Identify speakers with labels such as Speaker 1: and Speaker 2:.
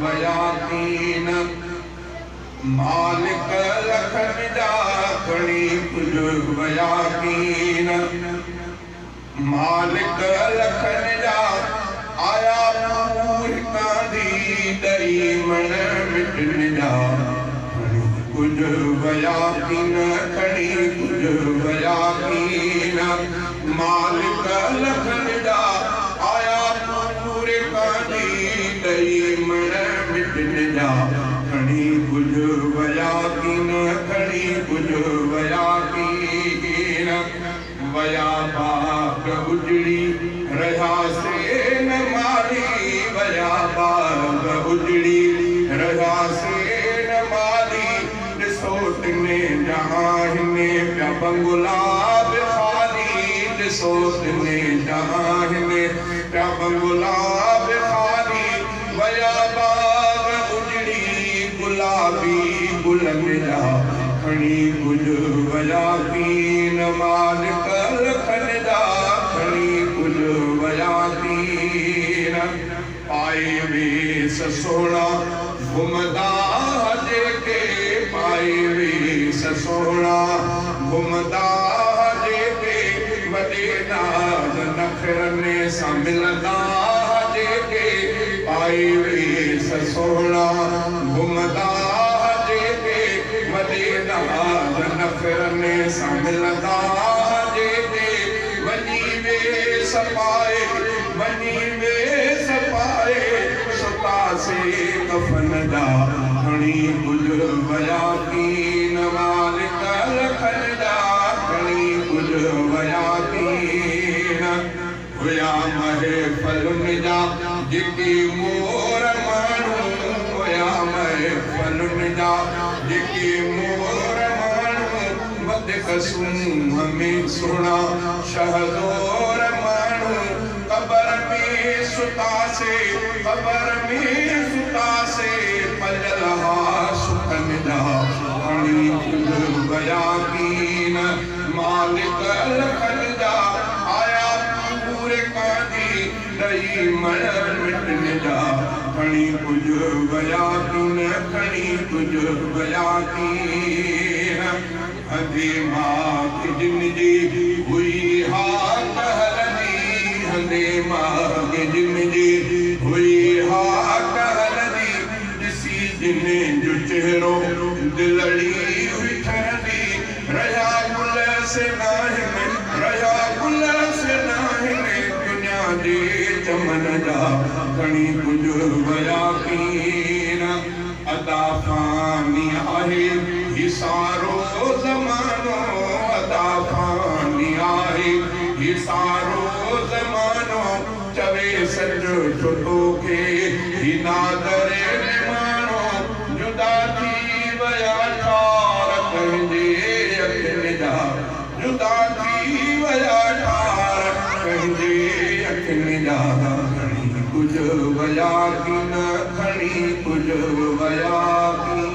Speaker 1: ويا ڪين. مالڪ لکن جا کڻي ڪجهه ويا ڪين. مالڪ لکن جا آيا پور ڪانڌي ڏئي مڻ مٽن جا کڻي ڪجهه ويا ڪين کڻي ڪجهه ويا ڪين. مالڪ لکن جا آيا پور ڪانڌي ڏئي مڻ مٽن جا کڻي ڪجهه ويا ڪين کڻي ڪجهه ويا ڪين. ويا باغ اجڙي رهيا سي نه مالي ويا باغ اجڙي رهيا سي نه مالي ڏسو تني جهان پيا بنگلا به خالي ڏسو تني جهان پيا بنگلا به خالي ويا باغ اجڙي گلابي گلن جا کڻي ڪجهه ويا ڪين. مالڪ لکن جا کڻي ڪجهه ويا ڪين. پائي ويس سهڻا گهمندا جيڪي پائي ويس سهڻا گهمندا جيڪي وڏي ناز نخرن سان ملندا جيڪي پائي ويس سهڻا گهمندا جيڪي وڏي ناز نخرن سان ملندا جيڪي وڃي ويس پائي وڃي ويس پائي ستا سي ڪفن جا کڻي ڪجهه ويا ڪين. مالڪ لکن جا کڻي ڪجهه ويا ڪين. هيا محفلن جا جيڪي مور ماڻهو هيا محفلن جا جيڪي مور ماڻهو وڌيڪ سونهن ۾ سهڻا شهزور ماڻهو قبر ۾ ستاسي قبر ۾ ستاسي پليل ها سکن جا کڻي ڪجهه ويا ڪين. مالڪ لکن جا آيا پور ڪانڌي ڏئي مڻ مٽن جا کڻي ڪجهه ويا ڪين کڻي ڪجهه ويا ڪين. هنڌي ماڳ جن جي هئي هاڪ هلندي هنڌي ماڳ جن جي هئي هاڪ هلندي ڏسي جن جو چهرو دلڙي هئي ٺرندي رهيا گل سي ناهن رهيا گل سي ناهن دنيا جي چمن جا کڻي ڪجهه ويا ڪين. ادا فاني آهي هي سارو زمانو ادا فاني آهي هي سارو زمانو چوي سچ ڇو توکي هي نادر نماڻو جدا ٿي ويا ٺار پنهنجي اکين جا جدا ٿي ويا ٺار پنهنجي اکين جا کڻي ڪجهه ويا ڪين کڻي ڪجهه ويا ڪين.